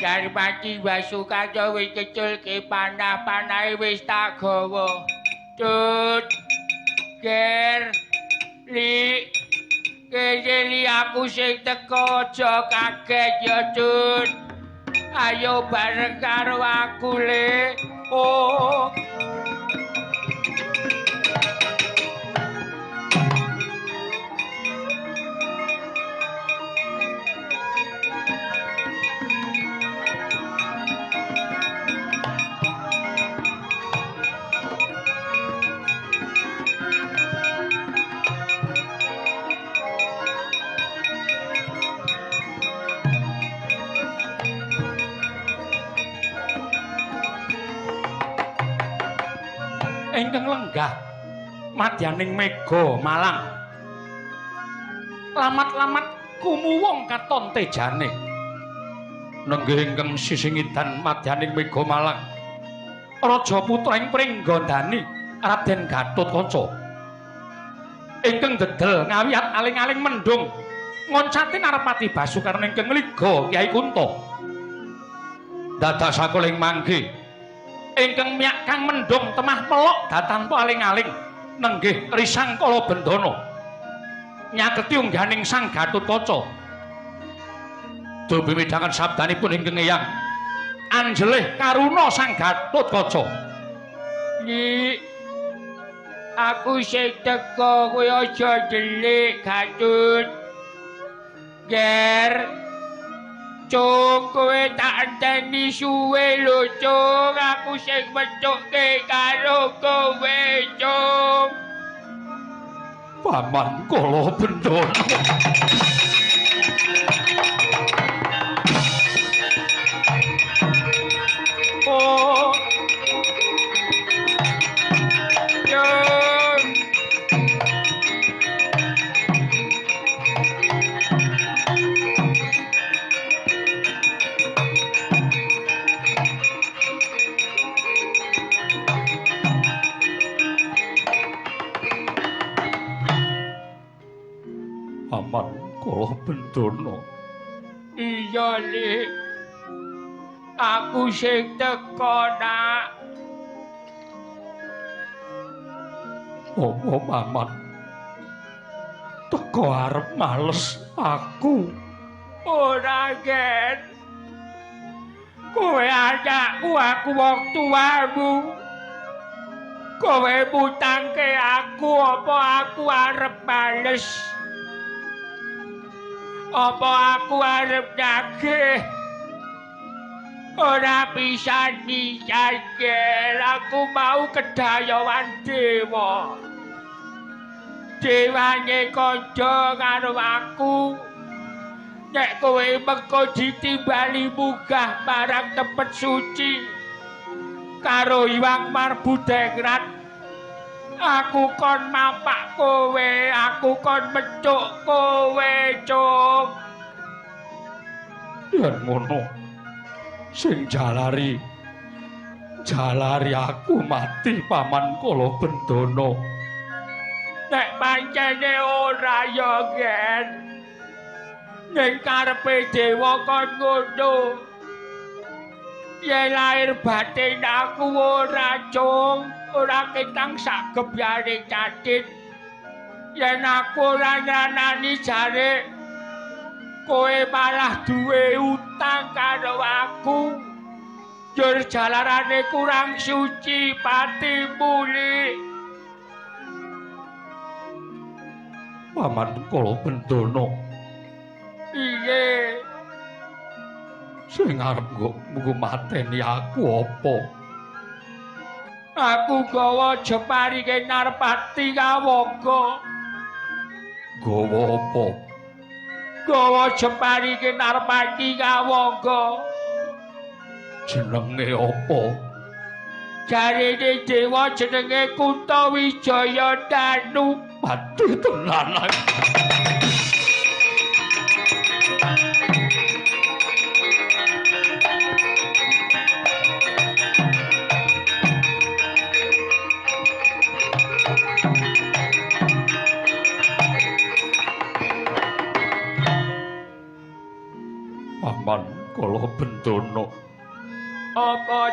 Darmati Basukarna wis keculke panah-panahe wis tak gawa. Tut. Ger. Li. Kene li aku sing teko aja kaget ya, Tut. Ayo bareng karo aku, Le. Oh. Ingkang lenggah madyaning mega Malang. Lamat-lamat kumuwung katon tejane. Nenggih ingkang sisih ngidan madyaning mega Malang. Raja putra ing Pringgondani Raden Gatotkaca. Ingkang dedel ngawiyat aling-aling mendung ngoncati Narpati Basukarna ingkang ngliga Kyai Kunta. Dadak sakuling mangke ingkang miyak kang mendung temah melok datanpa aling-aling nenggih risang kala bendana nyaketi ungganing Sang Gatotkaca. Dupi midhangan sabdanipun ingkang eyang anjelih karuna Sang Gatotkaca. Li, aku sing teko kowe aja delik Gatut. Ger. Cung, kowe tak enteni suwe lho, Cung. Aku sing metukke karo kowe, Cung. Paman Kala Bendana. Oh. Cung. Paman Kala Bendana. Iya, Lik. Aku sing teko, Nak. Apa paman? Teko arep males aku. Ora, Gen. Kowe anakku, aku wong tuamu. Kowe mutangke aku apa aku arep males? Apa aku arep nagih? Ora bisa dijagel, aku mau kedayawan dewa. Dewane kandha karo aku. Nek kowe mengko ditimbali munggah marang tempat suci karo Hyang Marbudengrat, aku kon mapak kowe, aku kon mecuk kowe, Cung. Yen ngono, sing jalari aku mati Paman Kala Bendana. Nek pancene ora ya, Gen. Ning karepe dewa kon ngono. Yen lahir batin aku ora, Cung. Ora ketang sak gebyare catit. Yen aku ora nranani jare kowe malah duwe utang karo aku. Jur jalarane kurang suci patimu, Lik. Paman Kala Bendana. Piye? Sing arep nggo mateni aku apa? Aku gawa jeparike Narpati Kawangga. Gawa apa? Gawa jeparike Narpati Kawangga. Jenenge apa? Jarene dewa jenenge Kunta Wijaya Danu. Mati tenan. Paman Kala Bendana. Apa?